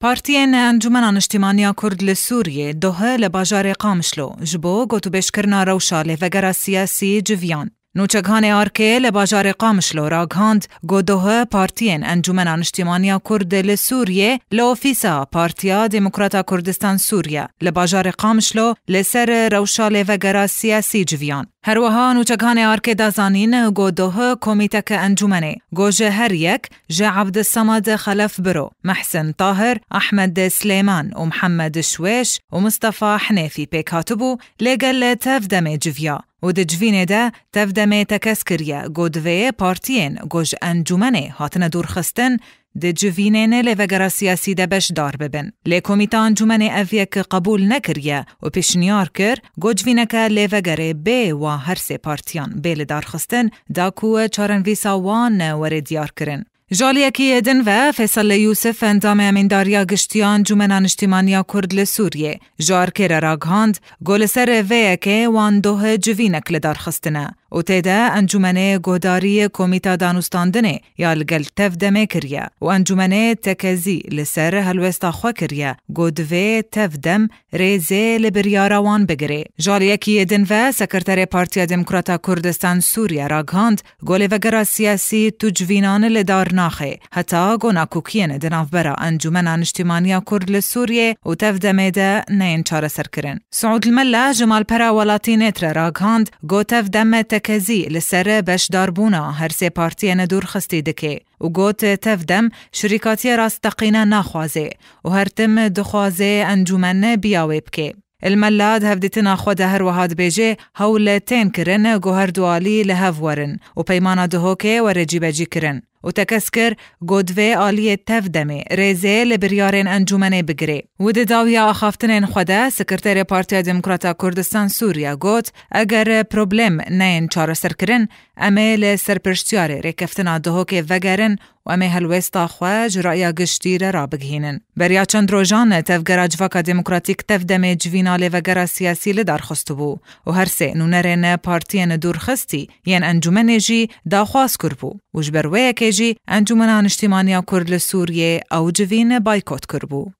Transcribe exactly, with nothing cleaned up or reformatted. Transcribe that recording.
Partiyên Encûmena Niştîmaniya Kurd li Sûriyê, DOHE, li bajarê Qamişlo ji bo gotûbêjkirina rewşa lêvegera siyasî civiyan. Nûçeghanê Arkê li bajarê Qamişlo ragihand, ku DOHE partiyên Encûmena Niştîmaniya Kurd li Sûriyê li ofîsa Partiya Demokrata Kurdistan Sûriye li bajarê Qamişlo li ser rewşa lêvegera siyasî civiyan. Her wiha nûçeghanê Arkê da zanîn, ku DOHE komîteke encûmenê, ku ji her yek ji Abdulsamad Xelef Biro, Mehsin Tahir, Ahmed Silêman û Mihemed Şwêş û Mistefa Henêfî pêk hatibû, lê gel TEV-DEMê civiya û di civînê de TEV-DEMê tekez kiriye, ku divê partiyên ku ji encûmenê hatine dûrxistin, di civînên lêvegera siyasî de beşdar bibin. Lê komîta encûmenê ev yek qebûl nekiriye û pêşniyar kir, ku civîneke lêvegerê bê wa her sê partiyan bê lidarxistin, da ku çarenivîsa wan were diyarkirin. Ji aliyekî din ve, Fêsel Yûsif, endamê Emîndariya Giştî ya Encûmena Niştîmaniya Kurd li Sûriyê, ji Arkê re ragihand, ku li ser vê yekê wan DOHE civînek lidarxistine û tê de encûmenê guhdarî Komîta Danûstandinê ya li gel TEV-DEMê kiriye û encûmenê tekezî li ser helwesta xwe kiriye, ku divê TEV-DEM rêzê li biryara wan bigirê. Ji aliyekî din ve, Sekreterê Partiya Demokrata Kurdistan Sûriye ragihand, ku lêvegera siyasî tu civînan li dar naxe, heta ku nakokiyên di navbera Encûmena Niştîmaniya Kurd li Sûriyê û TEV-DEMê de neyên çareserkirin. Siûd Mella ji malpera Welatî Net re ragihand, ku TEV-DEM tekezî li ser beşdarbûna her sê partiyên dûrxistî dike û got, TEV-DEM şirîkatiyê rasteqîne naxwaze û her tim dixwaze encûmen biya wê bike. El Mella di hevdîtina xwe de her wiha dibêje, hewl tên kirin ku her du alî li hev werin û peymana Duhokê were cîbecî kirin û tekez kir, ku divê aliyê TEV-DEMê rêzê li biryarên encûmenê bigirê. Û di dawiya axaftinên xwe de, Sekreterê Partiya Demokrata Kurdistan Sûriye got, eger problem neyên çareserkirin, em ê li serpirştiyarê rêkeftina Duhokê vegerin û em ê helwêsta xwe ji raya giştî re rabigihînin. Beriya çend rojan tevgera Civaka Demokratîk TEV-DEMê civîna lêvegera siyasî li dar xistibû û her sê nûnerên partiyên dûrxistî yên encûmenê jî daxwaz kiribû û ji ber wê yekê jî Encûmena Niştîmaniya Kurd li Sûriyê ew civîn baykot kiribû.